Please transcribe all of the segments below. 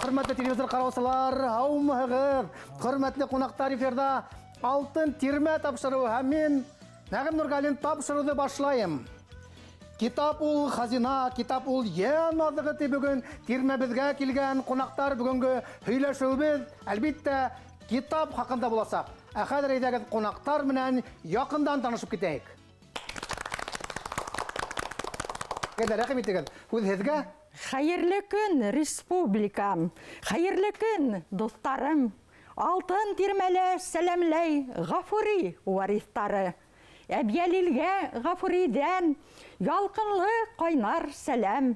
Хөрмәтле телевизор ҡараусылар, һаумыһығыҙ? Хөрмәтле ҡунаҡтар, эфирҙа Алтын тирмә тапшырыуы һәм мин Нәғим Нурғәлин тапшырыуҙы башлайым. Китап ул хазина, китап ул йән аҙығы тип бөгөн тирмәбеҙгә килгән ҡунаҡтар, бөгөнгө һөйләшеүебеҙ, әлбиттә, китап хаҡында буласаҡ. Ә хәҙер әйҙәгеҙ ҡунаҡтар менән яҡындан танышып китәйек. Әйҙә, рәхим итегеҙ, һүҙ һеҙгә. Хәйерле көн, республикам, хәйерле көн, дуҫтарым. Алтын тирмәлә сәләмләй Ғафури вариҫтары. Әбйәлилгә Ғафуриҙән ялҡынлы ҡайнар сәләм.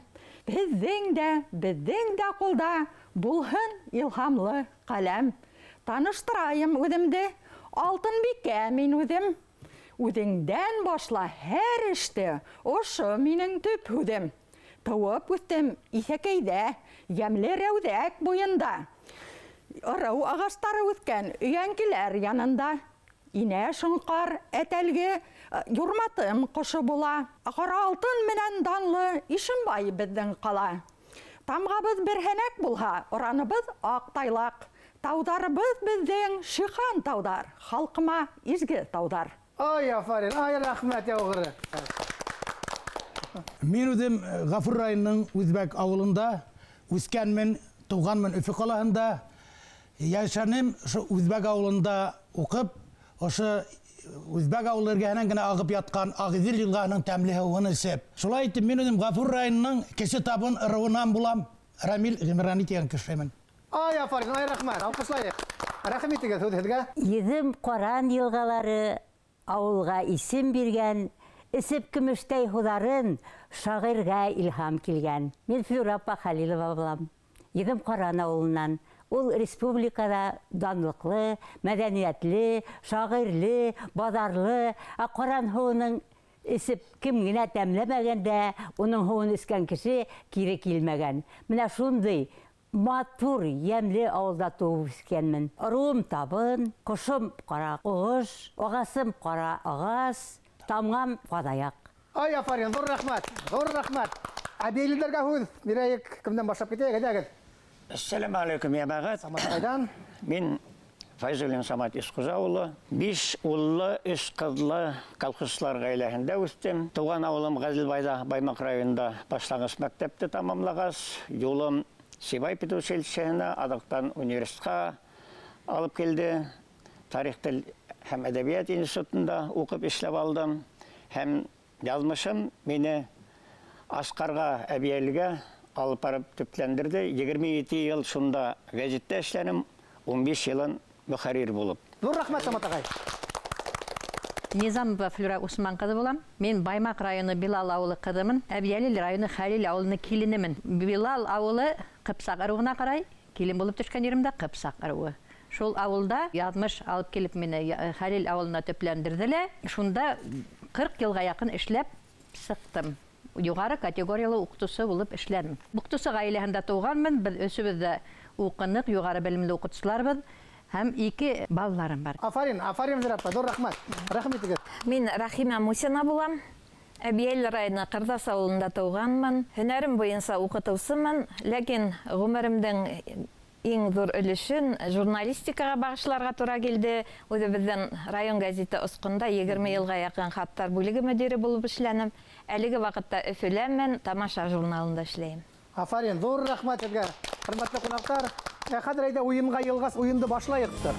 Беҙҙең дә, беҙҙең дә ҡулда булһын илһамлы ҡәләм. Таныштырайым үҙемде, Алтынбикә мин үҙем. Үҙеңдән башла һәр эште, ошо минең төп һүҙем. Тыуып үҫтем Иҫәкәйҙә, йәмле Рәүҙәк буйында. Ырыу ағастары үҫкән өйәңкеләр янында. Инә шоңҡар әтәлге юрматым ҡошо була. Ҡара алтын менән данлы Ишембай беҙҙең ҡала. Тамғабыҙ бер һәнәк булһа, ораныбыҙ аҡ тайлаҡ. Тауҙарыбыҙ беҙҙең шихан тауҙар, халҡыма изге тауҙар. Ай, афарин, ай, рәхмәт яуғыры. Мин үҙем Ғафур районының Үҙбәк ауылында үҫкәнмен, тыуғанмын Өфө ҡалаһында. Йәшәнем ошо Үҙбәк ауылында уҡып, ошо Үҙбәк ауылы эргәһенән генә ағып ятҡан Ағиҙел йылғаһының тәмле һыуын эсеп. Шулай итеп, мин үҙем Ғафур районының Кесе Табын ырыуынан булам. Рамил Ғимрани тигән кешемен. Ай, афарин, ай, рәхмәт, алҡышлайыҡ. Рәхим итегеҙ, һүҙ һеҙгә. Йөҙөм ҡаран йылғалары ауылға исем биргән, эсеп көмөштәй һуҙарын шағирға илһам килгән. Мин Флюра апа Хәлилова булам. Йөҙөм ҡаран ауылынан. Ул республикала данлыҡлы, мәҙәниәтле, шағирле, баҙарлы. Ә ҡаран һыуының эсеп кем генә тәмләмәгән дә, уның һыуын эскән кеше кире килмәгән. Менә шундай матур, йәмле ауылда тыуып үҫкәнмен. Ырыуым табын, ҡошом ҡара ҡош, ағасым ҡара ағас, тамғам ҡаҙаяҡ. Ай, афарин, ҙур рәхмәт, ҙур рәхмәт. Әбейелдәргә һүҙ бирәйек, кемдән башлап китәйек, әйҙәгеҙ. Әссәләмү алейкум, йәмәғәт. Самат ағайҙан. Мин Файзуллин Самат Исҡужа улы. 5 уллы, 3 ҡыҙлы колхозсылар ғаиләһендә үҫтем. Тыуған ауылым Ғәзилбайҙа, Баймаҡ районында башланғыс мәктәпте тамамлағас, юлым Сибай педучилищеһына, аҙаҡтан университетҡа алып килде. Тарих, тел һәм әҙәбиәт институтында уҡып эшләп алдым. Һәм яҙмышым мине Асҡарға, Әбйәлилгә алып барып төпләндерҙе. 27 йыл шунда гәзиттә эшләнем, 15 йылын мөхәррир булып. Ҙур рәхмәт, Самат ағай. Низамова Флюра Усман ҡыҙы булам. Мин Баймаҡ районы Билал ауылы ҡыҙымын. Әбйәлил районы Хәлил ауылының киленемен. Билал ауылы Ҡыпсаҡ ырыуына ҡарай, килен булып төшкән ерем дә Ҡыпсаҡ ырыуы. Шул ауылда яҙмыш алып килеп мине Хәлил ауылына төпләндерҙе лә, шунда 40 йылға яҡын эшләп сыҡтым. Юғары категориялы уҡытыусы булып эшләнем. Уҡытыусы ғаиләһендә тыуғанмын, беҙ өсөбөҙ ҙә уҡыныҡ, юғары белемле уҡытыусыларбыҙ. Һәм 2 балаларым бар. Афарин, афарин, Зира апа, ҙур рәхмәт. Рәхмәт итегеҙ. Мин Рәхимә Мусина булам. Әбйәлил районы Ҡырҙас ауылында тыуғанмын. Һөнәрем буйынса уҡытыусымын, ләкин ғүмеремдең иң ҙур өлөшөн журналистикаға бағышларға тура килде. Үҙебеҙҙең район гәзите Осҡонда 20 йылға яҡын хаттар бүлеге мөдире булып эшләнем. Әлеге ваҡытта Өфөләмен, Тамаша журналында эшләйем. Афарин, ҙур рәхмәт һеҙгә, хөрмәтле ҡунаҡтар. Хәҙер әйҙә уйынға йылғас, уйынды башлайыҡтыр.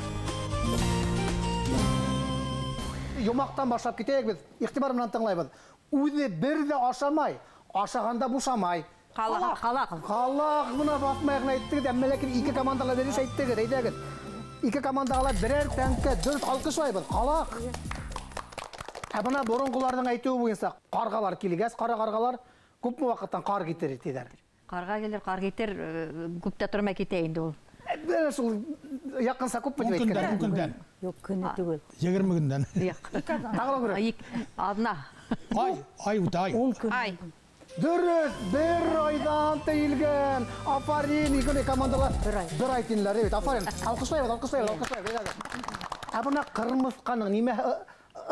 Йомаҡтан башлап китәйек беҙ, иғтибар менән тыңлайбыҙ. Үҙе бер ҙә ашамай, ашағанда бушамай. Ҡалаҡ, ҡалаҡ. Ҡалаҡ, бына баҫмай ғына әйттегеҙ, әммә ләкин ике командала дөрөҫ әйттегеҙ, әйҙәгеҙ. Ике командаға ла берәр тәңкә дөрөҫ алҡышлайбыҙ. Ҡалаҡ. Ә бына боронғоларҙың әйтеүе буйынса ҡарғалар килгәс, ҡара ҡарғалар күпме ваҡыттан ҡар китерер тиҙәр. Ҡарға килер, ҡар китер, күп тә тормай китә инде ул. Бына шул яҡынса күпме тип әйткәндәр? Ун көндән. Юҡ, көнө түгел. 20 көндән. Юҡ. Тағы ла күрә. Аҙна. Ай, ай үтә, ай. Ун көн. Ай. Дөрөҫ, бер айҙан тейелгән. Афарин, ике командалар Бер ай. Бер ай тинеләр, бит. Афарин. Алҡышлайбыҙ, алҡышлайбыҙ, алҡышлайбыҙ. Ә бына ҡырмыҫҡаның нимә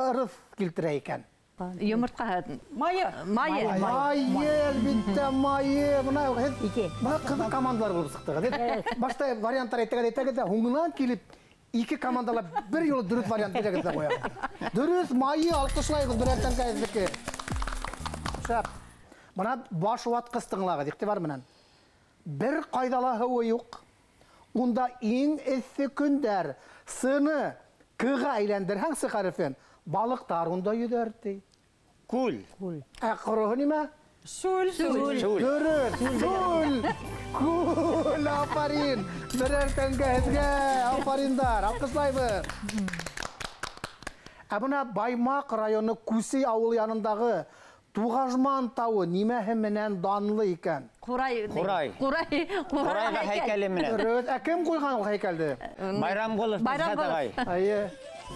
ырыҫ килтерә икән? Йомортҡаһы. Майы. Майы. Майы, әлбиттә, майы. Бына бына ҡыҙыҡ командалар булып сыҡтығыҙ. Башта варианттар әйтәгеҙ, әйтәгеҙ ҙә, һуңынан килеп ике командала бер юлы дөрөҫ вариант бирәгеҙ ҙә ҡуя. Дөрөҫ, майы, алҡышлайбыҙ берәр тәңкә һеҙҙеке. Шәп. Бына баш ватҡыс тыңлағыҙ, иғтибар менән. Бер ҡайҙа ла һыуы юҡ. Унда иң эҫе көндәр. Сыны кыға әйләндерһәң, сы хәрефен, балыҡтар унда йөҙәр, ти. Күл. Күл. Ә ҡороһо нимә? Сүл. Сүл. Дөрөҫ. Сүл. Күл. Афарин. Берәр тәңкә һеҙгә. Афариндар. Алҡышлайбыҙ. Ә бына Баймаҡ районы Күсей ауылы янындағы Туғажман тауы нимәһе менән данлы икән? Ҡурай. Ҡурай. Ҡурай. Ҡурайға һәйкәле менән. Дөрөҫ. Ә кем ҡуйған ул һәйкәлде? Байрамғолов Мидхәт ағай. Эйе.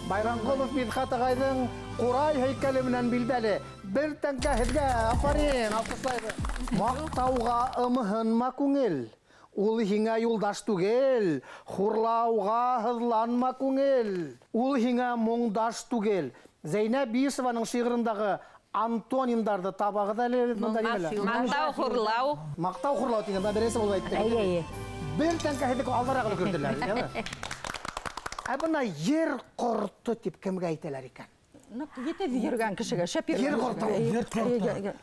Байрамғолов Мидхәт ағайҙың ҡурай һәйкәле менән билдәле. Бер тәңкә һеҙгә. Афарин, алҡышлайбыҙ. Маҡтауға ымһынма күңел. Ул һиңә юлдаш түгел. Хурлауға һыҙланма күңел. Ул һиңә моңдаш түгел. Зәйнәб Бишеваның шиғырындағы антонимдарҙы табағыҙ әле бында нимәлә? Маҡтау, хурлау. Маҡтау, хурлау тигән бына беренсе булып әйтте. Эйе, эйе. Бер тәңкә һеҙҙеке алдараҡ өлгөрҙөләр, әйеме? Ә бына ер ҡорто тип кемгә әйтәләр икән? Ныҡ етеҙ йөрөгән кешегә, шәп Ер ҡорто. Ер ҡорто.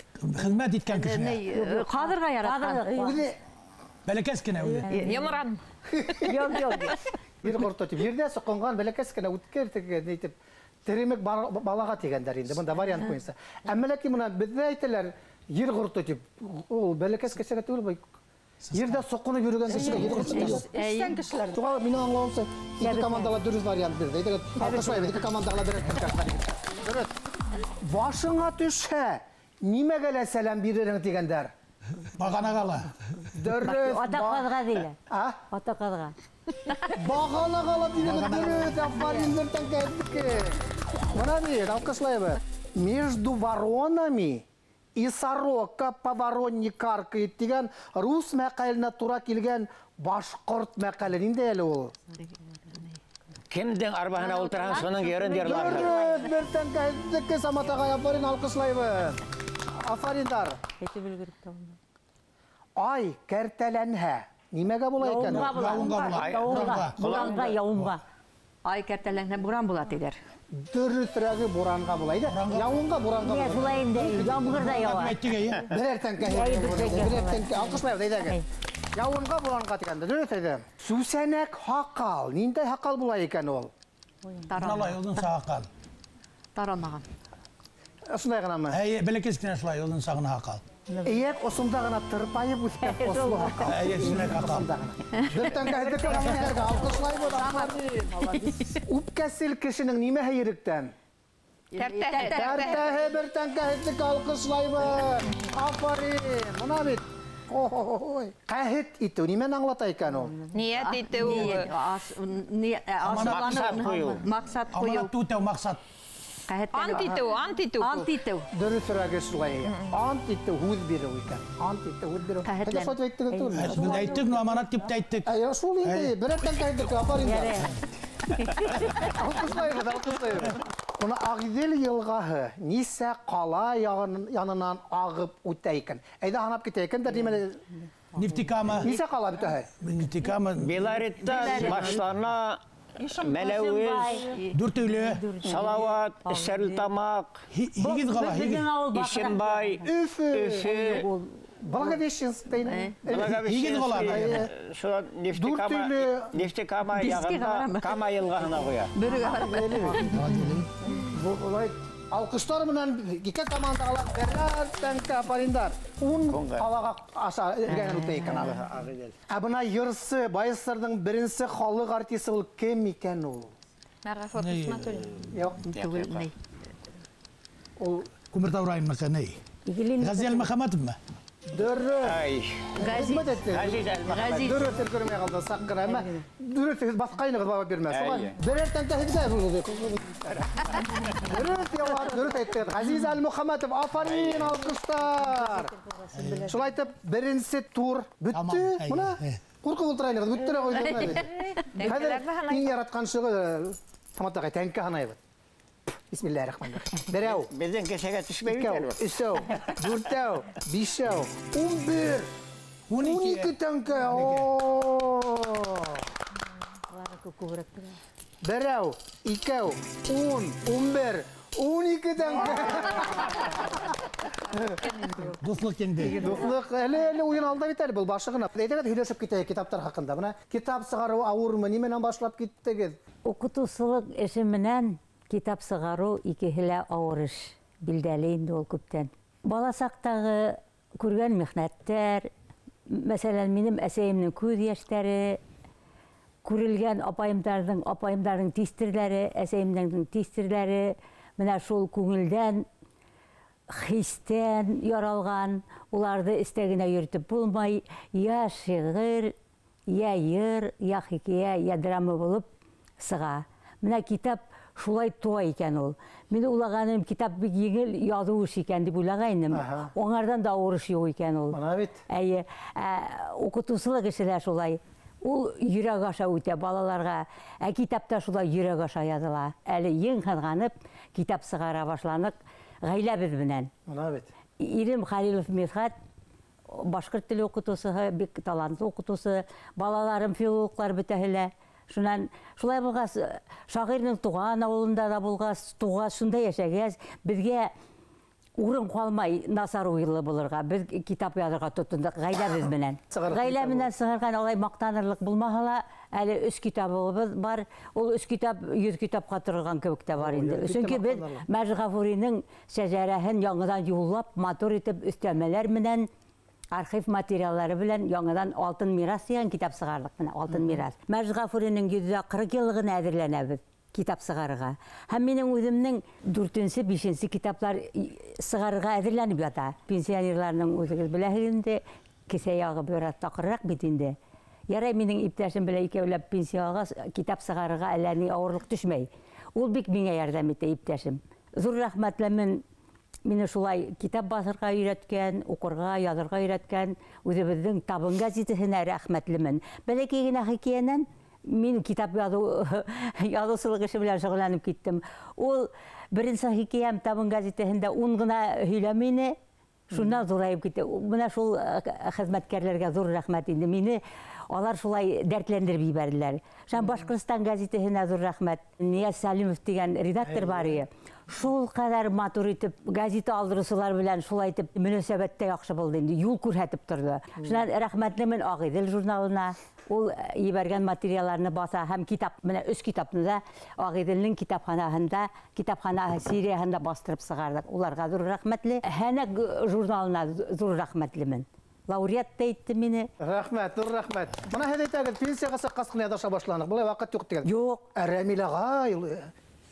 Хеҙмәт иткән кешегә. Ҡаҙырға яратҡан. Үҙе бәләкәс кенә үҙе. Йомран. Юҡ, юҡ. Ер ҡорто тип ерҙә соҡонған бәләкәс кенә үткер теге ни тип теремек балаға тигәндәр инде, бында вариант буйынса. Әммә ләкин бына беҙҙә әйтәләр, ер ҡорто тип, ул бәләкәс кешегә түгел, бай. Ерҙә соҡоноп йөрөгән кешегә ер ҡорто тип. Эшсән кешеләр. Шуға минең аңлауымса, ике командала дөрөҫ вариант бирҙе. Әйтәгеҙ, алҡышлайбыҙ, ике командаға ла берәр тәңкә. Дөрөҫ. Башыңа төшһә, нимәгә лә сәләм бирерһең тигәндәр? Бағанаға ла. Дөрөҫ. Ата ҡаҙға тиләр. А? Ата ҡаҙға. Бағанаға ла тигәндәр. Дөрөҫ, афарин, бер тәңкә һеҙҙеке. Бына бит, алҡышлайбыҙ. Между воронами и сорока по воронье каркает тигән рус мәҡәленә тура килгән башҡорт мәҡәле. Ниндәй әле ул? Кемдең арбаһына ултырһаң, шуның ерен йырларһың. Дөрөҫ, бер тәңкә һеҙҙеке, Самат ағай, афарин, алҡышлайбыҙ. Афариндар. Әйтеп өлгөрөп тә булмай. Ай кәртәләнһә, нимәгә була икән? Яуынға була. Яуынға була. Яуынға. Буранға, яуынға. Ай кәртәләнһә, буран була тиҙәр. Дөрөҫөрәге буранға була. Әйҙә, яуынға, буранға Миңә була. шулай инде, ямғыр ҙа яуа. Әйттек, әйе. Берәр тәңкә Әйе, бер тәңкә. Берәр тәңкә. Алҡышлайбыҙ, әйҙәгеҙ. Яуынға, буранға тигәндә. Дөрөҫ, әйҙә. Сүсәнәк һаҡал. Ниндәй һаҡал була икән ул? Таралмай, оҙонса һаҡал. Таралмаған. Ошондай ғынамы? Әйе, бәләкәс кенә шулай, оҙонса ғына һаҡал. Эйәк осонда ғына тырпайып үҫкән осло һаҡал. Әйе, шундай һаҡал. Осонда ғына. Бер тәңкә һеҙҙеке ғәмәлдәргә алҡышлайбыҙ, афарин. Үпкәсел кешенең нимәһе еректән? Тәртәһе. Тәртәһе, бер тәңкә һеҙҙеке, алҡышлайбыҙ. Афарин. Бына бит. Ой. Ҡәһет итеү нимәне аңлата икән ул? Ниәт итеү. Маҡсат ҡуйыу. Маҡсат ҡуйыу. Аманат үтәү, маҡсат. Ант итеү, ант итеү. Ант итеү. Дөрөҫөрәге шулай. Ант итеү, һүҙ биреү икән. Ант итеү, һүҙ биреү. Ҡәһәтлән. Һеҙ шулай тип әйттегеҙ түгелме? Беҙ әйттек, но аманат тип тә әйттек. Әйе, шул инде. Берәр тәңкә әйттек, афарин. Алҡышлайбыҙ, алҡышлайбыҙ. Бына Ағиҙел йылғаһы нисә ҡала янынан ағып үтә икән? Әйҙә һанап китәйек. Кемдәр нимәне? Нефтекама. Нисә ҡала бөтәһе? Нефтекама. Белареттан башлана Мәләүез, Дүртөйлө, Салават, Стәрлетамаҡ, Һигеҙ ҡала, һигеҙ. Ишембай, Өфө, Өфө, Благовещенск. Һигеҙ ҡала. Шунан Нефтекама, Нефтекама яғында Кама йылғаһына ҡуя. Улай алҡыштар менән ике команда ала берәр тәңкә апариндар. Ун ҡалаға аша эргәнән үтә икән ағы. Ә бына йырсы, Байсырҙың беренсе халыҡ артисы ул кем икән ул? Мәғәфүр Хисмәтуллин. Юҡ. Түгел, ни. Ул Күмертау районыныҡы, ни? Ғәзиз Әлмөхәмәтовмы? Дөрөҫ. Ғәзиз. Ғәзиз Әлмөхәмәтов. Дөрөҫ өлгөрмәй ҡалды, саҡ ҡына. Әммә дөрөҫ һеҙ баҫҡайнығыҙ баба бирмәҫ. Шуға берәр тәңкә һеҙгә булды. Дөрөҫ яуап, дөрөҫ әйттегеҙ. Ғәзиз Әлмөхәмәтов, афарин, алҡыштар. Шулай итеп, беренсе тур бөттө. Бына ҡурҡып ултырайнығыҙ, бөттөрә ҡуйҙығыҙ. Хәҙер иң яратҡан шөғөл Самат ағай, тәңкә һанайбыҙ. Бисмиллаһир-рахманир-рахим. Берәү. Беҙҙең кешегә төшмәй бит әле. Икәү, өсәү, дүртәү, бишәү, 11, 12 тәңкә. Берәү, икәү, 10, 11, 12 тәңкә. Дуҫлыҡ инде. Дуҫлыҡ. Әле уйын алда бит әле, был башы ғына. Әйҙәгеҙ һөйләшеп китәйек китаптар хаҡында. Бына китап сығарыу ауырмы, ни менән башлап киттегеҙ? Уҡытыусылыҡ эше менән китап сығарыу икеһе лә ауыр эш. Билдәле инде ул күптән. Бала саҡтағы күргән михнәттәр, мәҫәлән, минең әсәйемдең күҙ йәштәре, күрелгән апайымдарҙың тистерләре, әсәйемдең тистерләре, менә шул күңелдән, хистән яралған, уларҙы эстә генә йөрөтөп булмай, я шиғыр, я йыр, я хикәйә, я драма булып сыға. Менә китап шулай туа икән ул. Мин уйлағаным, китап бик еңел яҙыу эш икән дип уйлағайным. Аңардан да ауыр эш юҡ икән ул. Бына бит. Әйе, уҡытыусылыҡ эше лә шулай. Ул йөрәк аша үтә балаларға. Ә китап та шулай йөрәк аша яҙыла. Әле ең һыҙғанып китап сығара башланыҡ ғаиләбеҙ менән. Бына бит. Ирем Халилов Мидхәт, башҡорт теле уҡытыусыһы, бик талантлы уҡытыусы, балаларым филологлар бөтәһе лә. Шунан шулай булғас, шағирҙың туған ауылында ла булғас, туғас, шунда йәшәгәс, беҙгә урын ҡалмай насар уйлы булырға. Беҙ китап яҙырға тотондоҡ ғаиләбеҙ менән. Сығарған Ғаилә китап менән сығарған алай маҡтанырлыҡ булмаһа ла, әле 3 китабыбыҙ бар. Ул 3 китап 100 китапҡа торған кеүек тә бар Ой, инде. әлбиттә Сөнки беҙ маҡтанырлыҡ. Мәжит Ғафуриның шәжәрәһен яңынан юллап, матур итеп өҫтәмәләр менән, архив материаллары белән яңынан Алтын мирас тигән китап сығарҙыҡ. Менә Алтын мирас. Мәжит Ғафуриның 140 йыллығына әҙерләнәбеҙ китап сығарырға. Һәм минең үҙемдең 4-нсе, 5-нсе китаплар сығарырға әҙерләнеп ята. Пенсионерларның үҙегеҙ беләһегеҙ инде, кеҫә яғы бер аҙ таҡырыраҡ бит инде. Ярай, минең иптәшем белән икәүләп пенсия алғас, китап сығарырға әллә ни ауырлыҡ төшмәй. Ул бик миңә ярҙам итә, иптәшем. Ҙур рәхмәтлемен. Мине шулай китап баҫырға өйрәткән, уҡырға, яҙырға өйрәткән үҙебеҙҙең Табын гәзитеһенә рәхмәтлемен. Бәләкәй генә хикәйәнән мин китап яҙыусылыҡ эше белән шөғөлләнеп киттем. Ул беренсе хикәйәм Табын гәзитеһендә 10 ғына һөйләмәй ине. Шуннан ҙурайып китте. Менә шул хеҙмәткәрләргә ҙур рәхмәт инде. Мине алар шулай дәртләндереп ебәрҙеләр. Шунан Башҡортостан гәзитеһенә ҙур рәхмәт. Нияз Сәлимов тигән редактор бар ине. Шул ҡәҙәр матур итеп газета алдырыусылар белән шулай итеп мөнәсәбәттә яҡшы булды инде, юл күрһәтеп торҙо. Шунан рәхмәтлемен Ағиҙел журналына. Ул ебәргән материалларны баҫа һәм китап, менә 3 китапны да Ағиҙелнең китапханаһында, китапхана серияһында баҫтырып сығарҙыҡ. Уларға ҙур рәхмәтле. Һәнәк журналына ҙур рәхмәтлемен. Лауреат та итте мине. Рәхмәт, ҙур рәхмәт. Бына һеҙ әйтәгеҙ, пенсияға сыҡҡас ҡына яҙыша башланыҡ. Былай ваҡыт юҡ тигән. Юҡ. Ә Рәмил ағай, ул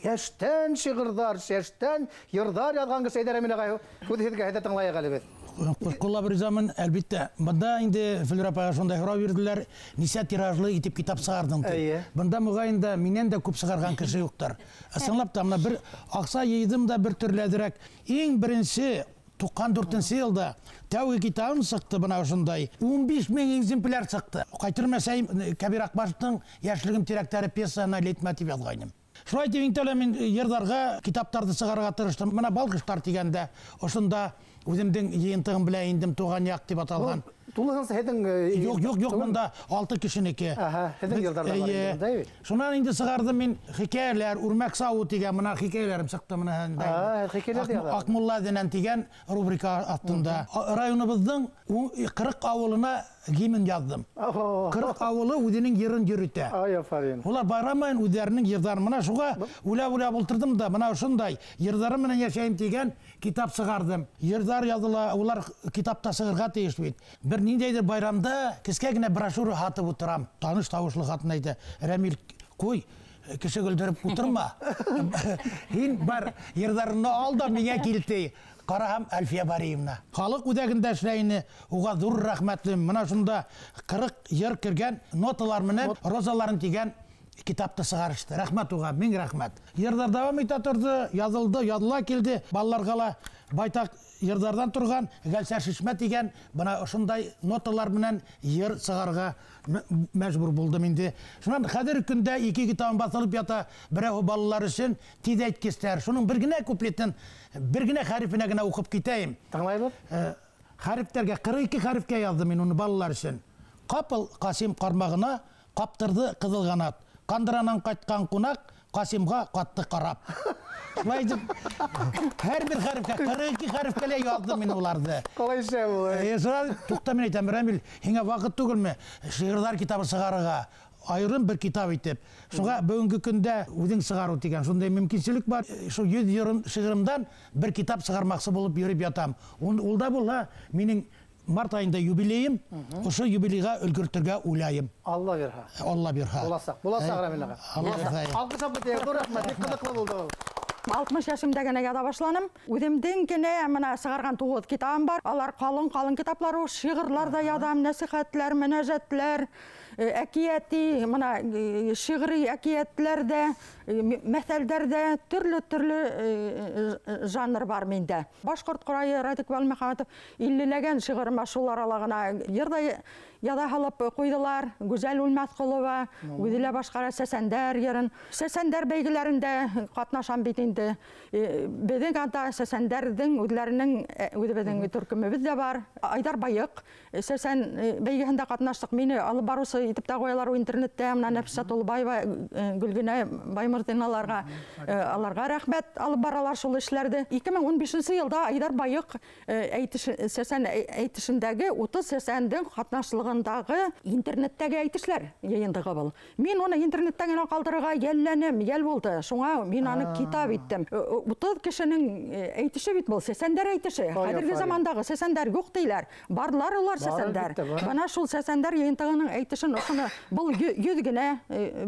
йәштән шиғырҙар, йәштән йырҙар яҙған кеше. Әйҙә, Рәмил ағай, һүҙ һеҙгә, һеҙ ҙә тыңлайыҡ әле беҙ. Ҡош бер заман, әлбиттә, бында инде Флүрә апайға шундай һорау бирҙеләр, нисә тиражлы итеп китап сығарҙың тип. Бында моғайын да минән дә күп сығарған кеше юҡтыр. Ысынлап та, мына бер аҡса йыйҙым да бер төрләҙерәк. Иң беренсе туҡһан дүртенсе йылда тәүге китабым сыҡты бына ошондай. 15 мең экземпляр сыҡты. Ҡайтырмәсәйем, Кәбир Аҡбашевтың Йәшлегем тирәктәре пьесаһына лейтмотив яҙғайным. Шулай тип инде әле мин йырҙарға, китаптарҙы сығарырға тырыштым. Мына Балҡыштар тигәндә ошонда үҙемдең йыйынтығым белән индем, Туған яҡ тип аталған. Был тулыһынса һеҙҙең Юҡ, юҡ, юҡ, туған? бында 6 кешенеке. Аһа, һеҙҙең Беҙ, йылдарҙа бар инде, бында бит. Шунан инде сығарҙым мин хикәйәләр, Үрмәк сауы тигән, мына хикәйәләрем сыҡты мына һәндә. Аа, хикәйәләр дә яҙа. Аҡмулла динән тигән рубрика аҫтында. Районыбыҙҙың 40 ауылына гимн яҙҙым. 40 ауылы үҙенең йырын йөрөтә. Ай, афарин. Улар байрамайын үҙҙәренең йырҙарын. Мына шуға уйлап-уйлап ултырҙым да, мына ошондай йырҙары менән йәшәйем тигән китап сығарҙым. Йырҙар яҙыла, улар китапта сығырға тейеш бит. Бер ниндәйҙер байрамда кескә генә брошюра һатып ултырам. Таныш тауышлы ҡатын әйтә: Рәмил, ҡуй, кеше көлдөрөп ултырма. Һин бар, йырҙарыңды ал да миңә килте. Ҡараһам, Әлфиә Бариевна. Халыҡ үҙәгендә эшләй ине, уға ҙур рәхмәтлемен. Мына шунда 40 йыр кергән ноталар менән розаларын тигән Китапты сығарышты. Рәхмәт уға, мең рәхмәт. Йырҙар дауам итә торҙо, яҙылды, яҙыла килде. Балаларға ла байтаҡ йырҙарҙан торған Гәлсәр Шишмә тигән бына ошондай ноталар менән йыр сығарға мәжбүр булдым инде. Шунан хәҙерге көндә 2 китабым баҫылып ята, берәүһе балалар өсөн тиҙ әйткестәр. Шуның бер генә куплетын, бер генә хәрефенә генә уҡып китәйем. Тыңлайбыҙ. Хәрефтәргә 42 хәрефкә яҙҙым мин уны балалар өсөн. Ҡапыл Ҡасим ҡармағына ҡаптырҙы ҡыҙыл ҡанат. Ҡандыранан ҡайтҡан ҡунаҡ Ҡасимға ҡатты ҡарап. Шулай итеп, һәр бер хәрефкә, 42 хәрефкә лә яҙҙым мин уларҙы. Ҡалай эшләй ул? Шулай, туҡта, мин әйтәм, Рәмил, һиңә ваҡыт түгелме шиғырҙар китабы сығарырға? Айырым бер китап итеп. Шуға бөгөнгө көндә үҙең сығарыу тигән шундай мөмкинселек бар. Шул 100 шиғырымдан бер китап сығармаҡсы булып йөрөп ятам. Ул да булһа, минең март айында юбилейым, ошо юбилейға өлгөртөргә уйлайым. Алла бирһә. Алла бирһә. Буласаҡ, буласаҡ, Рәмил аға. Алла бирһә. Алҡышлап бөтәйек. Ҙур рәхмәт, бик ҡыҙыҡлы булды ул. 60 йәшемдә генә яҙа башланым. Үҙемдең генә мына сығарған 9 китабым бар. Алар ҡалын-ҡалын китаплар, ул шиғырлар ҙа яҙам, нәсихәтләр, мөнәжәтләр, әкиәти, мына шиғри әкиәтләр ҙә, мәҫәлдәр ҙә, төрлө-төрлө жанр бар миндә. Башҡорт ҡорайы Радик Вәлмөхәмәтов иллеләгән шиғырыма шул арала ғына йыр ҙа яҙа һалып ҡуйҙылар. Гүзәл Үлмәҫҡолова үҙе лә башҡара сәсәндәр йырын. Сәсәндәр бәйгеләрендә ҡатнашам бит инде. Беҙҙең анда сәсәндәрҙең үҙләренең, үҙебеҙҙең төркөмөбөҙ ҙә бар. Айҙар Байыҡ сәсән бәйгеһендә ҡатнаштыҡ. Мине алып барыусы итеп тә ҡуялар ул интернеттә. Мына Нәфисә Тулыбаева, Гөлгенә Баймырҙиналарға, аларға рәхмәт, алып баралар шул эшләрҙе. 2015 йылда Айҙар Байыҡ сәсән әйтешендәге 30 сәсәндең ҡатнашлығындағы интернеттәге әйтешләр йыйынтығы был. Мин уны интернеттә генә ҡалдырырға йәлләнем, йәл булды. Шуңа мин аны китап иттем. 30 кешенең әйтеше бит был, сәсәндәр әйтеше. Хәҙерге замандағы сәсәндәр юҡ тиләр. Барлар улар сәсәндәр. Бына шул сәсәндәр йыйынтығының әйтешен ошоно был 100 генә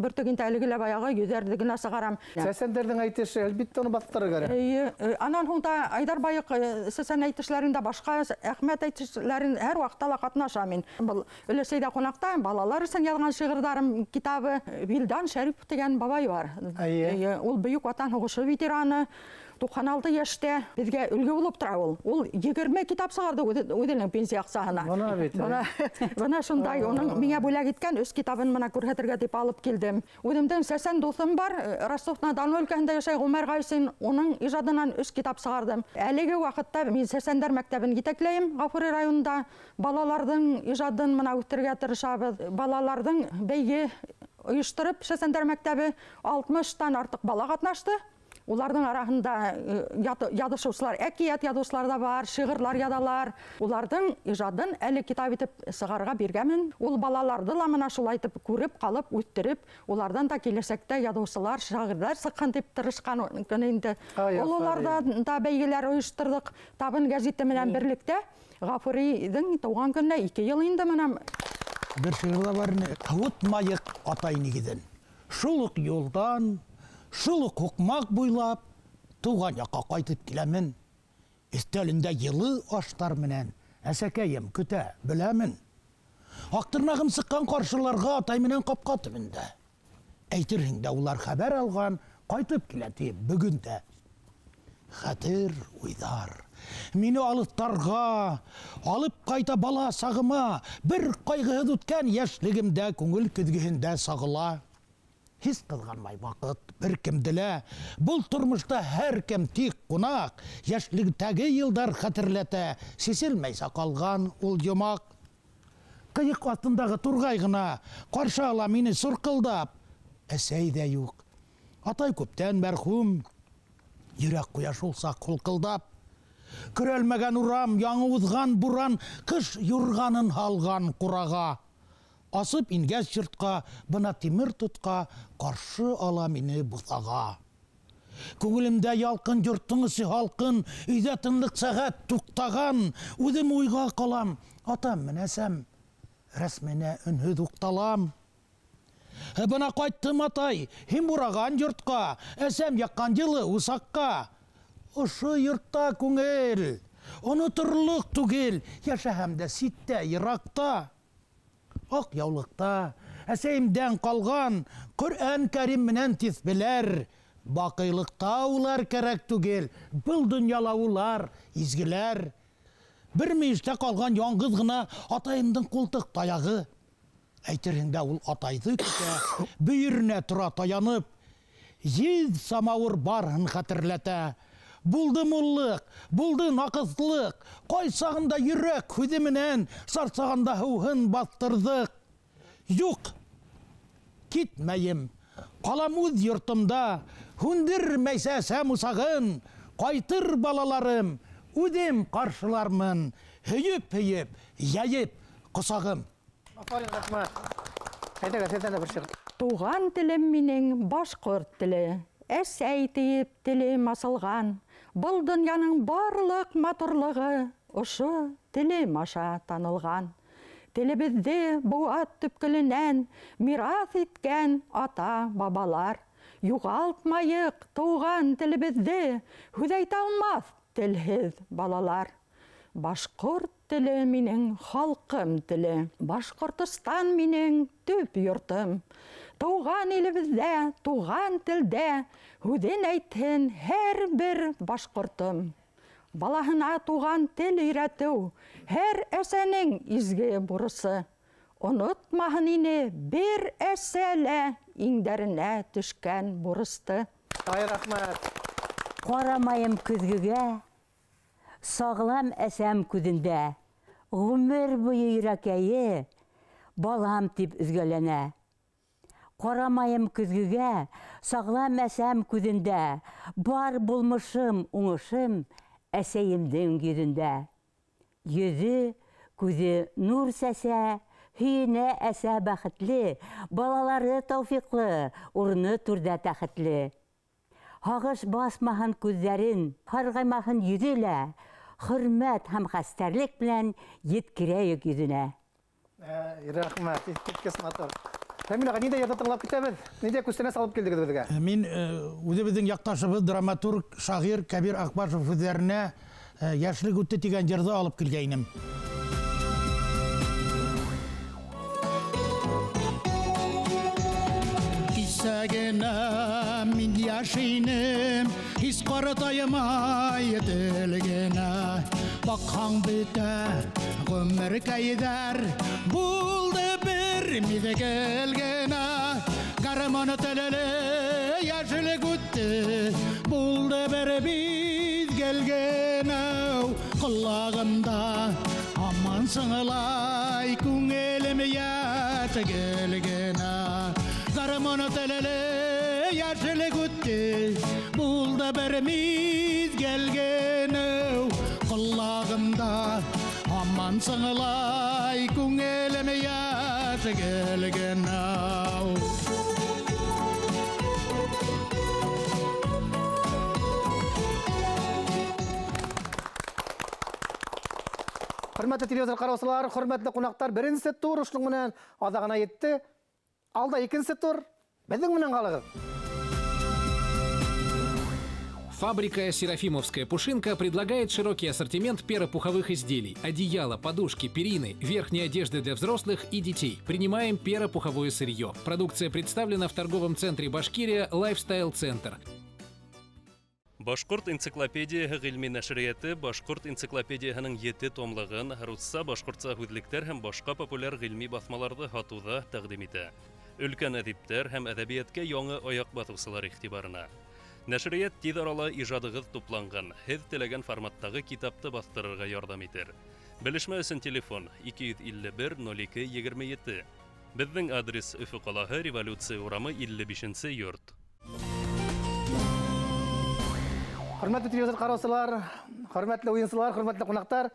бөртөк инде әлеге лә баяғы йөҙәрҙе генә сығарам. Сәсәндәрҙең әйтеше әлбиттә уны баҫтырыр кәрәк. Эйе, анан һуң да Айҙар Байыҡ сәсән әйтешләрендә башҡа Әхмәт әйтешләрен һәр ваҡытта ла ҡатнашам мин. Был Өләсәйҙә ҡунаҡта балалар өсөн яҙған шиғырҙарым китабы. Вилдан Шәрипов тигән бабай бар. Эйе. Ул Бөйөк Ватан һуғышы ветераны. 96 йәштә беҙгә өлгө булып тора ул. Ул 20 китап сығарҙы үҙенең пенсия аҡсаһына. Бына бит. Бына шундай уның миңә бүләк иткән 3 китабын мына күрһәтергә тип алып килдем. Үҙемдең сәсән дуҫым бар, Ростов-на-Дону өлкәһендә йәшәй Ғүмәр Ғайсин, уның ижадынан 3 китап сығарҙым. Әлеге ваҡытта мин сәсәндәр мәктәбен етәкләйем Ғафури районында. Балаларҙың ижадын мына үҫтерергә тырышабыҙ. Балаларҙың бәйге ойоштороп сәсәндәр мәктәбе 60-тан артыҡ бала ҡатнашты. Уларҙың араһында яҙышыусылар, әкиәт яҙыусылар ҙа бар, шиғырлар яҙалар. Уларҙың ижадын әле китап итеп сығарға биргәнмен. Ул балаларҙы ла мына шулай итеп күреп ҡалып, үҫтереп, уларҙан да киләсәктә яҙыусылар, шағирҙар сыҡһын тип тырышҡан көн инде. Ололарҙа да бәйгеләр ойошторҙоҡ. Табын гәзите менән берлектә Ғафуриҙың тыуған көнөнә 2 йыл инде мына. Бер шиғыр ҙа бар ине. Һыуытмайыҡ атай нигеҙен. Шул уҡ юлдан, шул уҡ һуҡмаҡ буйлап тыуған яҡҡа ҡайтып киләмен. Өҫтәлендә йылы аштар менән әсәкәйем көтә, беләмен. Аҡтырнағым сыҡҡан ҡаршыларға атай менән ҡапҡа төбөндә. Әйтерһең дә улар хәбәр алған, ҡайтып килә тип бөгөн дә. Хәтер уйҙар мине алыҫтарға алып ҡайта бала сағыма, бер ҡайғыһыҙ үткән йәшлегемдә күңел көҙгөһөндә сағыла. Һис ҡыҙғанмай ваҡыт бер кемде лә. Был тормошта һәр кем тик ҡунаҡ. Йәшлектәге йылдар хәтерләтә, сиселмәйсә ҡалған ул йомаҡ. Ҡыйыҡ аҫтындағы турғай ғына ҡаршы ала мине сурҡылдап. Әсәй ҙә юҡ. Атай күптән мәрхүм. Йөрәк ҡуя шул саҡ һулҡылдап. Көрәлмәгән урам, яңы уҙған буран, ҡыш юрғанын һалған ҡураға. Асып ингәс йортҡа, бына тимер тотҡа, ҡаршы ала мине буҫаға. Күңелемдә ялҡын, йорттоң эсе һалҡын, өйҙә тынлыҡ сәғәт туҡтаған, үҙем уйға ҡалам, атам менәсәм, рәсменә өнһөҙ уҡталам. Бына ҡайттым, атай, һин бураған йортҡа, әсәм яҡҡан йылы усаҡҡа. Ошо йортта күңел, оноторлоҡ түгел, йәшәһәм дә ситтә, йыраҡта. Аҡ яулыҡта, Әсәйемдән ҡалған Ҡөрьән Кәрим менән тиҫбеләр. Баҡыйлыҡта улар кәрәк түгел, был донъяла улар изгеләр. Бер мөйөштә ҡалған яңғыҙ ғына атайымдың ҡултыҡ таяғы. Әйтерһең дә ул атайҙы көтә, бөйөрөнә тора таянып, еҙ самауыр барыһын хәтерләтә. Булды муллыҡ, булды наҡыҫлыҡ, ҡайсағында йөрәк һүҙе менән сарсағанда һыуһын баҫтырҙыҡ. Юҡ, китмәйем, ҡалам үҙ йортомда, һүндермәйсә әсәм усағын, ҡайтыр балаларым, үҙем ҡаршылармын, һөйөп-һөйөп, йәйеп ҡосағым. Афарин, рәхмәт. Әйҙәгеҙ, һеҙҙән дә бер шиғыр. Туған телем минең башҡорт теле, әсәй тиеп телем асылған. Был донъяның барлыҡ матурлығы ошо телем аша танылған. Телебеҙҙе быуат төпкөлөнән мираҫ иткән ата-бабалар. Юғалтмайыҡ тыуған телебеҙҙе, һүҙ әйтә алмаҫ телһеҙ балалар. Башҡорт теле минең халҡым теле, Башҡортостан минең төп йортом. Тыуған илебеҙҙә, туған телдә һүҙен әйтһен һәр бер башҡортом. Балаһына туған тел өйрәтеү һәр әсәнең изге бурысы. Онотмаһын ине бер әсә лә иңдәренә төшкән бурысты. Ай, рәхмәт. Ҡарамайым көҙгөгә, сағлам әсәм күҙендә. Ғүмер буйы йөрәкәйе балам тип өҙгәләнә. Ҡарамайым көҙгөгә, сағлам әсәм күҙендә. Бар булмышым, уңышым әсәйемдең йөҙөндә. Йөҙө, күҙе нур сәсә, һөйөнә әсә бәхетле, балалары тауфиҡлы, урыны түрҙә тәхетле. Һағыш басмаһын күҙҙәрен, һарғаймаһын йөҙө лә, хөрмәт һәм хәстәрлек менән еткерәйек йөҙөнә. Рәхмәт, иҫкиткес матур. Рәмил аға, ниндәй йырҙы тыңлап китәбеҙ? Ниндәй күстәнәс алып килдегеҙ беҙгә? Мин үҙебеҙҙең яҡташыбыҙ, драматург, шағир Кәбир Аҡбашев һүҙҙәренә «Йәшлек үтте» тигән йырҙы алып килгәйнем. Кисә генә мин йәш инем, һис ҡартаймай тел генә. Баҡһаң бөтә ғүмеркәйҙәр, булды бер миҙгел генә. Гармун телле йәшлек үтте, булды бер миҙгел генә. Ҡолағымда һаман сыңлай, күңелем йәш гел генә. Гармун телле йәшлек үтте, булды бер миҙгел генә. Ҡолағымда һаман сыңлай, күңелем йәш гел генә. Хөрмәтле телевизор ҡараусылар, хөрмәтле ҡунаҡтар, беренсе тур ошоноң менән аҙағына етте. Алда икенсе тур. Беҙҙең менән ҡалығыҙ. Фабрика «Серафимовская пушинка» предлагает широкий ассортимент перопуховых изделий, одеяла, подушки, перины, верхней одежды для взрослых и детей. Принимаем перопуховое сырье. Продукция представлена в торговом центре «Башкирия» «Лайфстайл Центр». Башҡорт энциклопедияһы ғилми нәшриәте Башҡорт энциклопедияһының 7 томлығын русса, башҡортса һүҙлектәр һәм башҡа популяр ғилми баҫмаларҙы һатыуҙа тәҡдим итә. Өлкән әҙиптәр һәм әҙәбиәткә яңы аяҡ баҫыусылар иғтибарына. Нәшриәт тиҙ арала ижадығыҙ тупланған, һеҙ теләгән форматтағы китапты баҫтырырға ярҙам итер. Белешмә өсөн телефон 251 02 27. Беҙҙең адрес Өфө ҡалаһы, Революция урамы 55 йорт. Хөрмәтле телевизор ҡараусылар, хөрмәтле уйынсылар, хөрмәтле ҡунаҡтар,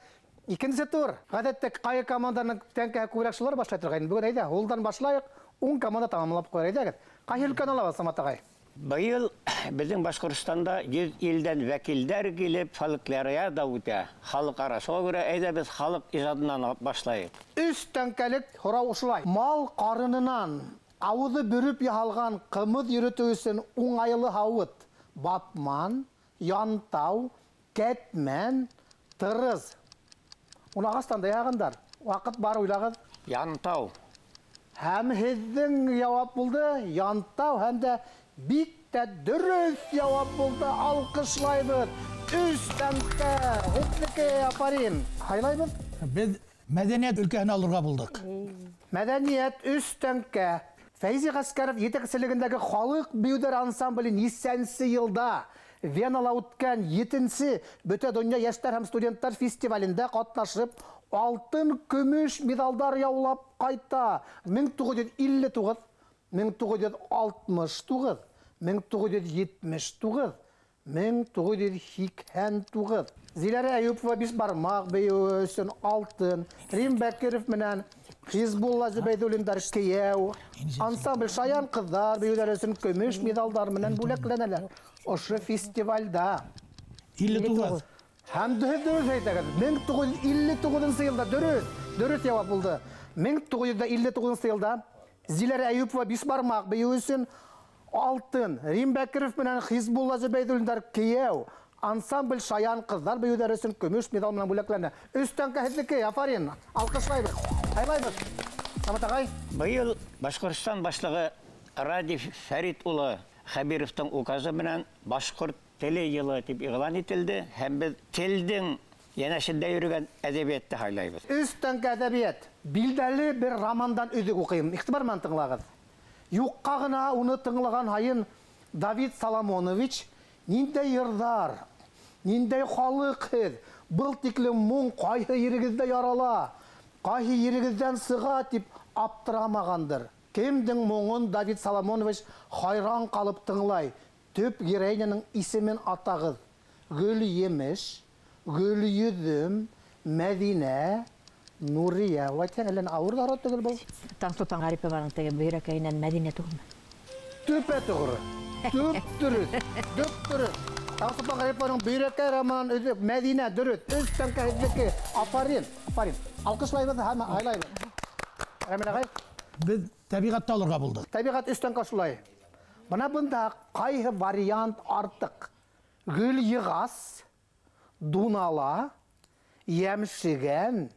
икенсе тур. Ғәҙәттә ҡайһы команданың тәңкәһе күберәк шулар башлай торғайны. Бөгөн әйҙә, һулдан башлайыҡ, уң команда тамамлап ҡуяр. Әйҙәгеҙ. Ҡайһы өлкәне алабыҙ, Самат ағай? Быйыл беҙҙең Башҡортостанда 100 илдән вәкилдәр килеп фольклориада үтә. Халыҡ-ара. Шуға күрә әйҙә беҙ халыҡ ижадынан башлайыҡ. Өс тәңкәлек һорау ошолай. Мал ҡарынынан ауыҙы бөрөп яһалған ҡымыҙ йөрөтөү өсөн уңайлы һауыт. Батман, янтау, кәтмән, тырыз. Уны ағастан да яһағандар. Ваҡыт бар, уйлағыҙ. Янтау. Һәм һеҙҙең яуап булды Янтау, һәм дә бик тә дөрөҫ яуап булды. Алҡышлайбыҙ. 3 тәңкә. Һеҙҙеке, афарин. Һайлайбыҙ. Беҙ мәҙәниәт өлкәһен алырға булдыҡ. Мәҙәниәт 3 тәңкә. Фәйзи Ғәскәров етәкселегендәге халыҡ бейеүҙәр ансамбле нисәнсе йылда Венала үткән 7-нсе Бөтә донъя йәштәр һәм студенттар фестивалендә ҡатнашып, алтын, көмөш миҙалдар яулап ҡайта. 1959, 1969, 1979, 1989. Зиләрә Әйүпова биш бармаҡ бейеүе өсөн алтын, Рим Бәкиров менән Хизбулла Зөбәйҙуллиндар кейәү, ансамбль Шаян ҡыҙҙар бейеүҙәре өсөн көмөш миҙалдар менән бүләкләнәләр. Ошо фестивальдә. 59. Һәм дөрөҫ әйтәгеҙ. 1959 йылда дөрөҫ яуап булды. 1959 йылда Зиләрә Әйүпова биш бармаҡ бейеүе өсөн алтын, Рим Бәкиров менән Хизбулла Зөбәйҙуллиндар кейәү, ансамбль Шаян ҡыҙҙар бейеүҙәре өсөн көмөш миҙал менән бүләкләнә. 3 тәңкә һеҙҙеке, афарин. Алҡышлайбыҙ. Һайлайбыҙ. Самат ағай. Быйыл Башҡортостан башлығы Радиф Фәрит улы Хәбировтың указы менән башҡорт теле йылы тип иғлан ителде, һәм беҙ телдең йәнәшендә йөрөгән әҙәбиәтте һайлайбыҙ. 3 тәңкә әҙәбиәт. Билдәле бер романдан өҙөк уҡыйым. Иғтибар менән тыңлағыҙ. Юҡҡа ғына уны тыңлаған һайын Давид Соломонович ниндәй йырҙар, ниндәй халыҡ һеҙ, был тиклем моң ҡайһы ерегеҙҙә ярала, ҡайһы ерегеҙҙән сыға тип аптырамағандыр. Кемдең моңон Давид Соломонович хайран ҡалып тыңлай? Төп героиняның исемен атағыҙ. Гөлйемеш, Гөлйөҙөм, Мәҙинә, Нурия. Улай тиһәң, әллә ауыр ҙа түгел был. Таңсултан Ғарипованың теге бөйрәкәйенән Мәҙинә түгелме? Төпә тоғро. Төп дөрөҫ. Төп дөрөҫ. Таңсултан Ғарипованың бөйрәкәй романын өҙөк Мәҙинә дөрөҫ. 3 тәңкә һеҙҙеке. Афарин, афарин. Алҡышлайбыҙ һәм һайлайбыҙ. Рәмил ағай. Беҙ тәбиғәтте алырға булдыҡ. Тәбиғәт 3 тәңкә шулай. Бына бында ҡайһы вариант артыҡ? Гөлйығас, Дунала, Йәмшегән,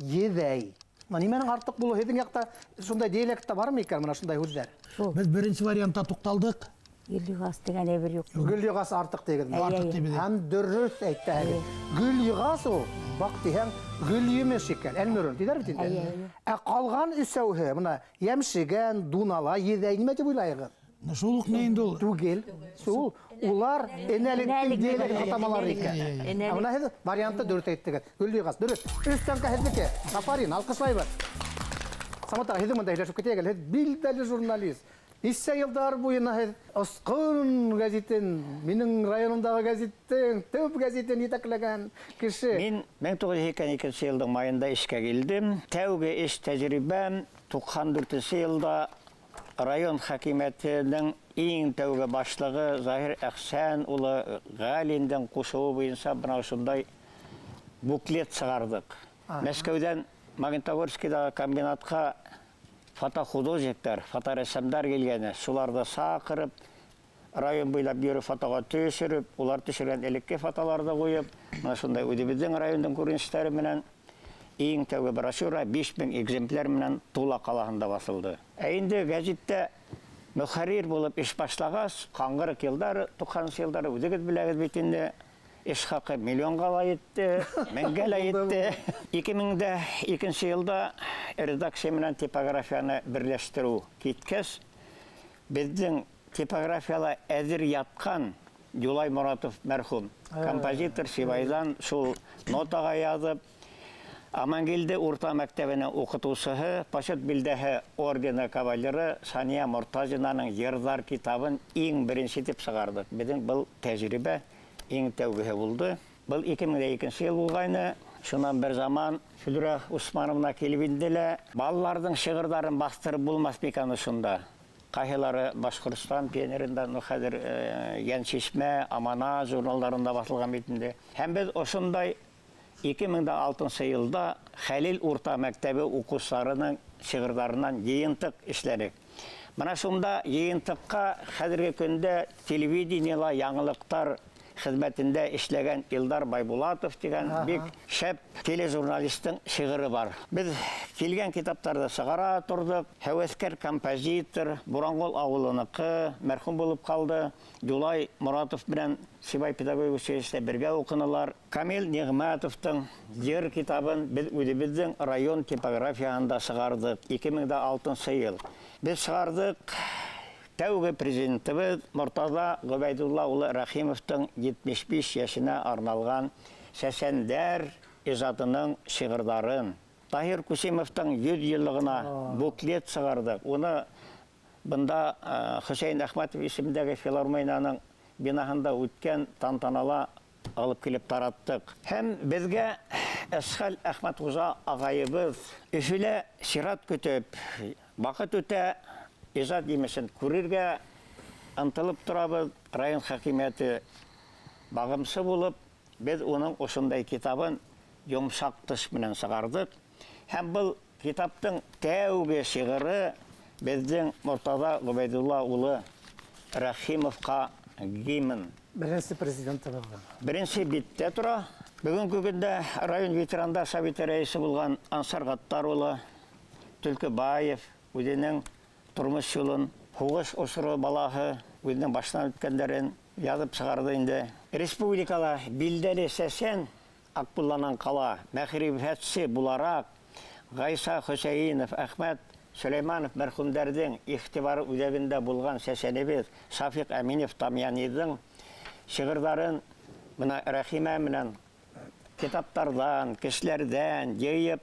Еҙәй. Бына нимәнең артыҡ булыуы? Һеҙҙең яҡта шундай диалектта бармы икән бына шундай һүҙҙәр? Беҙ беренсе вариантта туҡталдыҡ. Гөлйығас тигән әйбер юҡ. Гөлйығас артыҡ тигеҙме? Артыҡ тибеҙ. Һәм дөрөҫ әйтәһегеҙ. Гөлйығас ул, баҡ тиһәң, гөлйемеш икән. Әлмөрөн тиҙәр бит инде. Ә ҡалған өсәүһе бына Йәмшегән, Дунала, Еҙәй нимә тип уйлайығыҙ? Шул уҡ ни инде ул? Түгел. Шул улар энәлектең диалект атамалары икән. Ә бына һеҙ вариантты дөрөҫ әйттегеҙ. Гөлйығас дөрөҫ. 3 тәңкә һеҙҙеке. Афарин, алҡышлайбыҙ. Самат ағай, һеҙҙең бында һөйләшеп китәйек әле. Һеҙ билдәле журналист. Нисә йылдар буйына һеҙ Осҡон гәзитен, минең районымдағы гәзиттең, төп гәзитен етәкләгән кеше. Мин 1982 йылдың майында эшкә килдем. Тәүге эш тәжрибәм 94 йылда район хакимиәтенең иң тәүге башлығы Заһир Әхсән улы Ғәлиндең ҡушыуы буйынса бына ошондай буклет сығарҙыҡ. Мәскәүҙән Магнитогорскиҙағы комбинатҡа фотохудожниктар, фоторәссамдар килгәне, шуларҙы саҡырып, район буйлап йөрөп фотоға төшөрөп, улар төшөргән элекке фотоларҙы ҡуйып, бына шундай үҙебеҙҙең райондың күренештәре менән иң тәүге брошюра 5000 экземпляр менән Тула ҡалаһында баҫылды. Ә инде гәзиттә мөхәррир булып эш башлағас, ҡаңғырыҡ йылдар, 90-нсы йылдар үҙегеҙ беләгеҙ бит инде, эш хаҡы миллионға ла етте, меңгә лә етте. 2002 йылда редакция менән типографияны берләштереү киткәс, беҙҙең типографияла әҙер ятҡан Юлай Моратов мәрхүм, композитор Сибайҙан шул нотаға яҙып, Амангилде урта мәктәбенең уҡытыусыһы, почет билдәһе ордены кавалеры Сания Мортазинаның йырҙар китабын иң беренсе итеп сығарҙыҡ. Беҙҙең был тәжрибә иң тәүгеһе булды. Был 2002 йыл булғайны. Шунан бер заман Флүрә Усмановна килеп инде лә, балаларҙың шиғырҙарын баҫтырып булмаҫ микән ошонда. Ҡайһылары Башҡортостан пионерында, ну хәҙер Йәншишмә, Амана журналдарында баҫылған бит инде. Һәм беҙ ошондай 2006 йылда Хәлил урта мәктәбе уҡыусыларының шиғырҙарынан йыйынтыҡ эшләнек. Бына шунда йыйынтыҡҡа хәҙерге көндә телевидениела яңылыҡтар хеҙмәтендә эшләгән Илдар Байбулатов тигән бик шәп тележурналистың шиғыры бар. Беҙ килгән китаптарҙы сығара торҙоҡ. Һәүәҫкәр композитор Буранғол ауылыныҡы мәрхүм булып ҡалды. Юлай Моратов менән Сибай педагогик училищеһында бергә уҡынылар. Камил Ниғмәтовтың йыр китабын беҙ үҙебеҙҙең район типографияһында сығарҙыҡ. 2006 йыл. Беҙ сығарҙыҡ. Тәүге президентыбыҙ Мортаза Ғөбәйҙулла улы Рәхимовтың 75 йәшенә арналған Сәсәндәр ижадының шиғырҙарын. Таһир Күсимовтың 100 йыллығына буклет сығарҙыҡ. Уны бында Хөсәйен Әхмәтов исемендәге филармонияның бинаһында үткән тантанала алып килеп тараттыҡ. Һәм беҙгә Әсхәл Әхмәтғужа ағайыбыҙ Өфөлә сират көтөп, ваҡыт үтә, ижад емешен күрергә ынтылып торабыҙ. Район хакимиәте бағымсы булып, беҙ уның ошондай китабын йомшаҡ тыш менән сығарҙыҡ. Һәм был китаптың тәүге шиғыры беҙҙең Мортаза Ғөбәйҙулла улы Рәхимовҡа гимн. Беренсе президентыбыҙҙың. Беренсе биттә тора. Бөгөнгө көндә район ветерандар советы рәйесе булған Ансар Ғаттар улы Түлкебаев үҙенең тормош юлын, һуғыш осоро балаһы, үҙенең башынан үткәндәрен яҙып сығарҙы инде. Республикала билдәле сәсән Аҡбулланан ҡала мәғрифәтсе булараҡ Ғайса Хөсәйенов, Әхмәт Сөләйманов мәрхүмдәрҙең иғтибары үҙәгендә булған сәсәнебеҙ Шафиҡ Әминев Тамъяниҙың шиғырҙарын бына Рәхимә менән китаптарҙан, кешеләрҙән йыйып,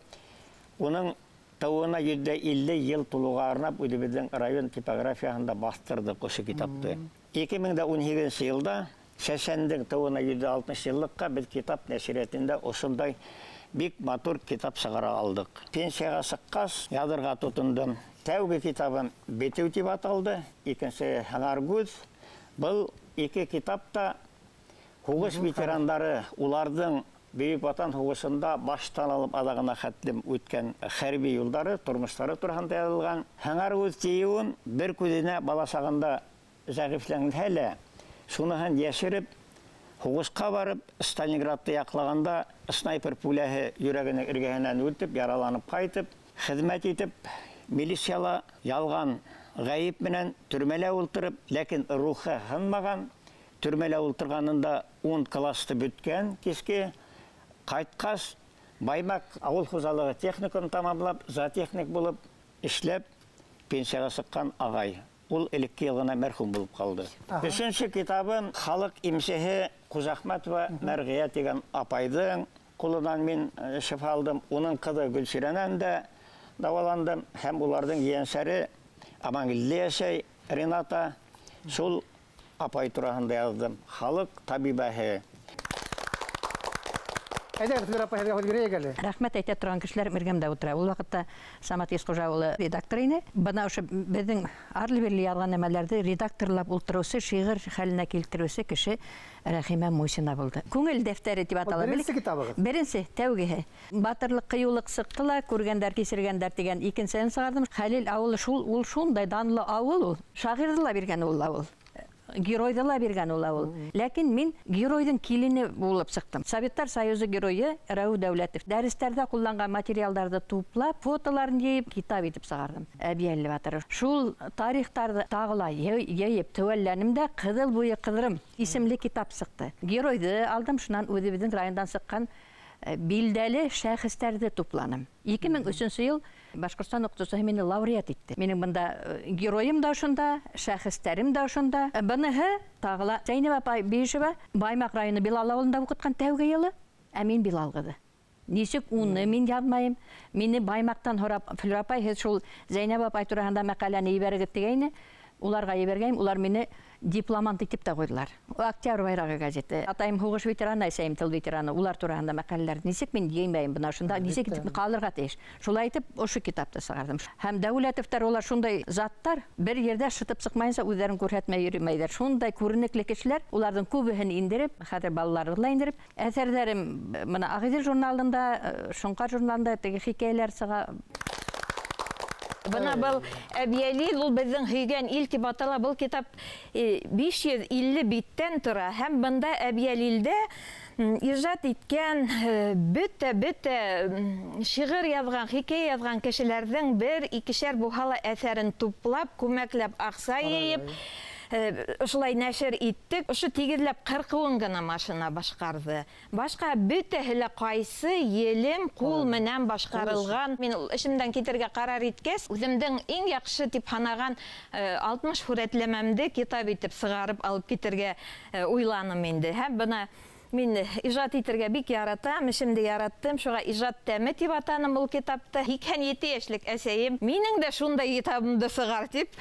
уның тыуына 150 йыл тулыуға арнап үҙебеҙҙең район типографияһында баҫтырҙыҡ ошо китапты. 2018 йылда Сәсәндең тыуына 160 йыллыҡҡа беҙ китап нәшриәтендә ошондай бик матур китап сығара алдыҡ. Пенсияға сыҡҡас яҙырға тотондом. Тәүге китабым «Бетеү» тип аталды, икенсе «Һыңар күҙ». Был ике китап та һуғыш ветерандары, уларҙың Бөйөк Ватан һуғышында баштан алып аҙағына хәтлем үткән хәрби юлдары, тормоштары тураһында яҙылған. Һыңар күҙ тиеүен бер күҙенә бала сағында зәғифләнһә лә, шуныһын йәшереп, һуғышҡа барып, Сталинградты яҡлағанда снайпер пуляһы йөрәгенең эргәһенән үтеп, яраланып ҡайтып, хеҙмәт итеп, милицияла ялған ғәйеп менән төрмәлә ултырып, ләкин рухы һынмаған, төрмәлә ултырғанында 10 классты бөткән киске. Ҡайтҡас, Баймаҡ ауыл хужалығы техникумын тамамлап, зоотехник булып эшләп, пенсияға сыҡҡан ағай. Ул элекке йыл ғына мәрхүм булып ҡалды. Өсөнсө китабым «Халыҡ имсеһе» Ҡужахмәтова Мәрғиә тигән апайҙың ҡулынан мин шифа алдым. Уның ҡыҙы Гөлсирәнән дә дауаландым. Һәм уларҙың ейәнсәре Амангилде йәшәй, Рената. Шул апай тураһында яҙҙым. «Халыҡ табибәһе». Әйҙәгеҙ, Флүрә апай, һеҙгә һүҙ бирәйек әле. Рәхмәт әйтә торған кешеләр эргәмдә ултыра. Ул ваҡытта Самат Исҡужа улы редактор ине. Бына ошо беҙҙең арлы-бирле яҙған нәмәләрҙе редакторлап ултырыусы, шиғыр хәленә килтереүсе кеше Рәхимә Мусина булды. Күңел дәфтәре тип атала. Беренсе китабығыҙ? Беренсе, тәүгеһе. Батырлыҡ, ҡыйыулыҡ сыҡты ла, күргәндәр, кисергәндәр тигән икенсеһен сығарҙым. Хәлил ауылы шул, ул шундай данлы ауыл ул. Шағирҙы ла биргән ул ауыл. Геройҙы ла биргән ул ауыл. Ләкин мин геройҙың килене булып сыҡтым. Советтар Союзы геройы Рәүеф Дәүләтов. Дәрестәрҙә ҡулланған материалдарҙы туплап, фотоларын йыйып, китап итеп сығарҙым. Әбйәлил батыр. Шул тарихтарҙы тағы ла йыйып теүәлләнем дә Ҡыҙыл буйы ҡыҙырым исемле китап сыҡты. Геройҙы алдым, шунан үҙебеҙҙең райондан сыҡҡан билдәле шәхестәрҙе тупланым. 2003 йыл Башҡортостан уҡытыусыһы мине лауреат итте. Минең бында геройым да ошонда, шәхестәрем дә ошонда. Быныһы тағы ла Зәйнәб апай Бейшева Баймаҡ районы Билал ауылында уҡытҡан тәүге йылы, ә мин Билал ҡыҙы. Нисек уны мин яҙмайым? Мине Баймаҡтан һорап, Флүрә апай, һеҙ шул Зәйнәб апай тураһында мәҡәләне ебәрегеҙ тигәйне. Уларға ебәргәйем, улар мине дипломант итеп тә ҡуйҙылар. Октябрь байрағы газеты. Атайым һуғыш ветераны, әсәйем тыл ветераны. Улар тураһында мәҡәләләр нисек мин еймәйем бына шунда, нисек итеп ҡалырға тейеш. Шулай итеп ошо китапты сығарҙым. Һәм Дәүләтовтар улар шундай заттар, бер ерҙә шытып сыҡмайынса үҙҙәрен күрһәтмәй йөрөмәйҙәр. Шундай күренекле кешеләр, уларҙың күбеһен индереп, хәҙер балаларҙы ла индереп, әҫәрҙәрем бына Ағиҙел журналында, Шоңҡар журналында теге хикәйәләр сыға. Бына был Әбйәлил, ул беҙҙең һөйгән ил тип атала. Был китап 550 биттән тора. Һәм бында Әбйәлилдә ижад иткән бөтә шиғыр яҙған, хикәйә яҙған кешеләрҙең бер икешәр булһа ла әҫәрен туплап, күмәкләп аҡса йыйып, ошолай нәшер иттек. Ошо тигеҙләп ҡырҡыуын ғына машина башҡарҙы. Башҡа бөтәһе лә ҡайсы, елем, ҡул менән башҡарылған. Мин эшемдән китергә ҡарар иткәс, үҙемдең иң яҡшы тип һанаған 60 һүрәтләмәмде китап итеп сығарып алып китергә уйланым инде. Һәм бына мин ижад итергә бик яратам, эшемде яраттым, шуға ижад тәме тип атаным ул китапты. 87 йәшлек әсәйем минең дә шундай китабымды сығар тип.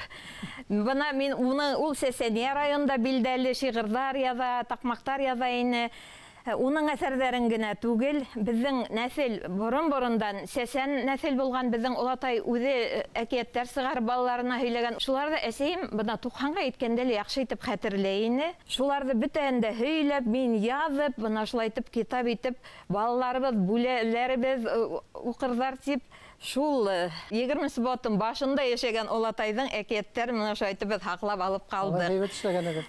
Бына мин уны ул Сәсәниә районында билдәле шиғырҙар яҙа, таҡмаҡтар яҙа ине. Уның әҫәрҙәрен генә түгел, беҙҙең нәҫел борон-борондан сәсән нәҫел булған, беҙҙең олатай үҙе әкиәттәр сығарып балаларына һөйләгән. Шуларҙы әсәйем бына 90-ға еткәндә лә яҡшы итеп хәтерләй ине. Шуларҙы бөтәһен дә һөйләп, мин яҙып, бына шулай итеп китап итеп балаларыбыҙ, бүләләребеҙ уҡырҙар тип, шул 20 быуаттың башында йәшәгән олатайҙың әкиәттәрен бына шулай итеп беҙ һаҡлап алып ҡалдыҡ.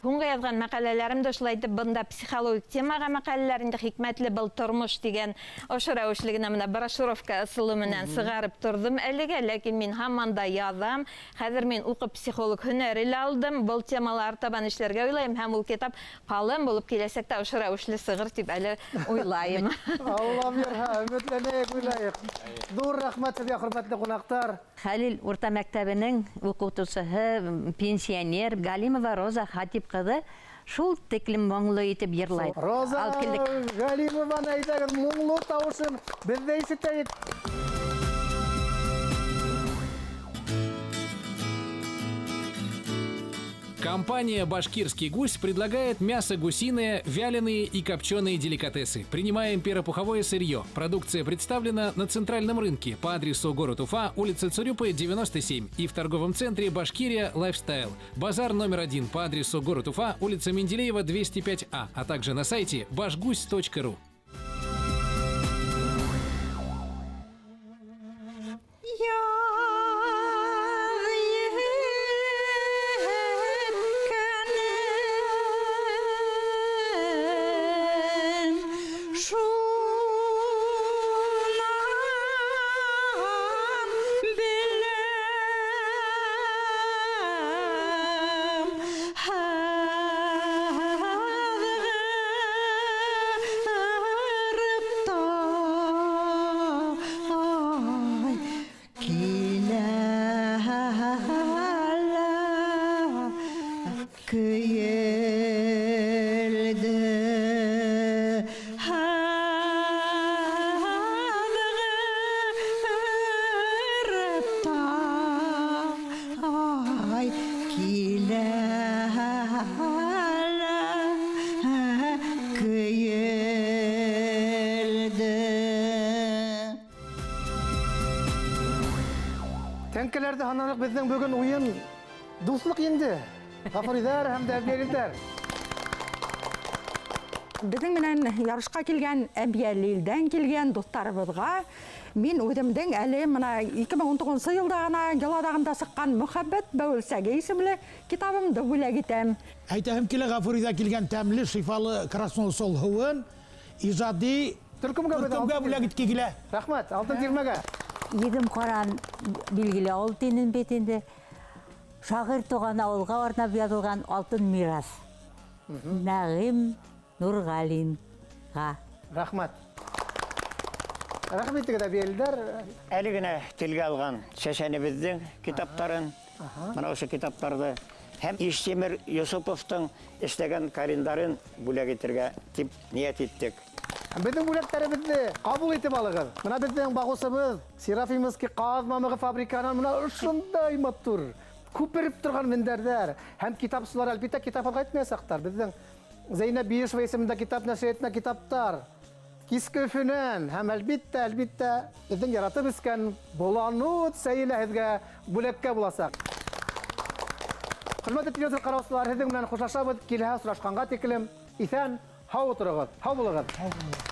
Һуңғы яҙған мәҡәләләрем дә шулай итеп бында психологик темаға мәҡәләләр инде, хикмәтле был тормош тигән ошо рәүешле генә менә брошюровка ысулы менән сығарып торҙом әлегә, ләкин мин һаман да яҙам. Хәҙер мин уҡып психолог һөнәре лә алдым. Был темалар табан эшләргә уйлайым һәм ул китап ҡалын булып киләсәктә ошо рәүешле сығыр тип әле уйлайым. Алла бирһә, өмөтләнәйек, уйлайыҡ. Ҙур рәхмәт һеҙгә, хөрмәтле ҡунаҡтар. Хәлил урта мәктәбенең уҡытыусыһы, пенсионер Галимова Роза Хатип ҡыҙы шул тиклем моңло итеп йырлай. Роза Галимованы әйҙәгеҙ, моңло тауышын беҙ ҙә ишетәйек. Компания «Башкирский гусь» предлагает мясо гусиное, вяленые и копченые деликатесы. Принимаем перопуховое сырье. Продукция представлена на центральном рынке по адресу город Уфа, улица Цурюпы, 97 и в торговом центре «Башкирия Лайфстайл». Базар номер 1 по адресу город Уфа, улица Менделеева, 205А, а также на сайте башгусь.ру. Тәңкеләрҙе һананыҡ, беҙҙең бөгөн уйын дуҫлыҡ инде. Ғафуриҙәр һәм дә Әбйәлилдәр. Беҙҙең менән ярышҡа килгән Әбйәлилдән килгән дуҫтарыбыҙға мин үҙемдең әле мына 2019 йылда ғына йыл аҙағында сыҡҡан Мөхәббәт бәүелсәге исемле китабымды бүләк итәм. Әйтәһем килә, Ғафуриҙа килгән тәмле, шифалы Красный Сол һыуын ижади төркөмгә бүләк итке килә. Рәхмәт, алтын тирмәгә. Егем ҡаран билгеле ауыл тинен бит инде. Шағир туған ауылға арнап яҙылған алтын мирас. Нәғим Нурғалинға. Рәхмәт. Рәхмәт итегеҙ, Әбйәлилдәр. Әле генә телгә алған сәсәнебеҙҙең китаптарын, мына ошо китаптарҙы һәм Иштимер Йосоповтың эшләгән календарын бүләк итергә тип ниәт иттек. Беҙҙең бүләктәребеҙҙе ҡабул итеп алығыҙ. Мына беҙҙең бағыусыбыҙ Серафимовский ҡаҙ мамығы фабриканан мына ошондай матур күпереп торған мендәрҙәр һәм китапсылар, әлбиттә, китап алға итмәйәсәктәр. Беҙҙең Зәйнәб Биешева исемендә китап нәшриәтенә китаптар, Киске Өфөнән һәм әлбиттә, әлбиттә беҙҙең яратып эскән Боланут сәйе лә һеҙгә бүләккә буласаҡ. Хөрмәтле телевизор ҡараусылар, һеҙҙең менән хушлашабыҙ. Килһә осрашҡанға тиклем иҫән, һау тороғоҙ, һау булығыҙ. Һау булығыҙ.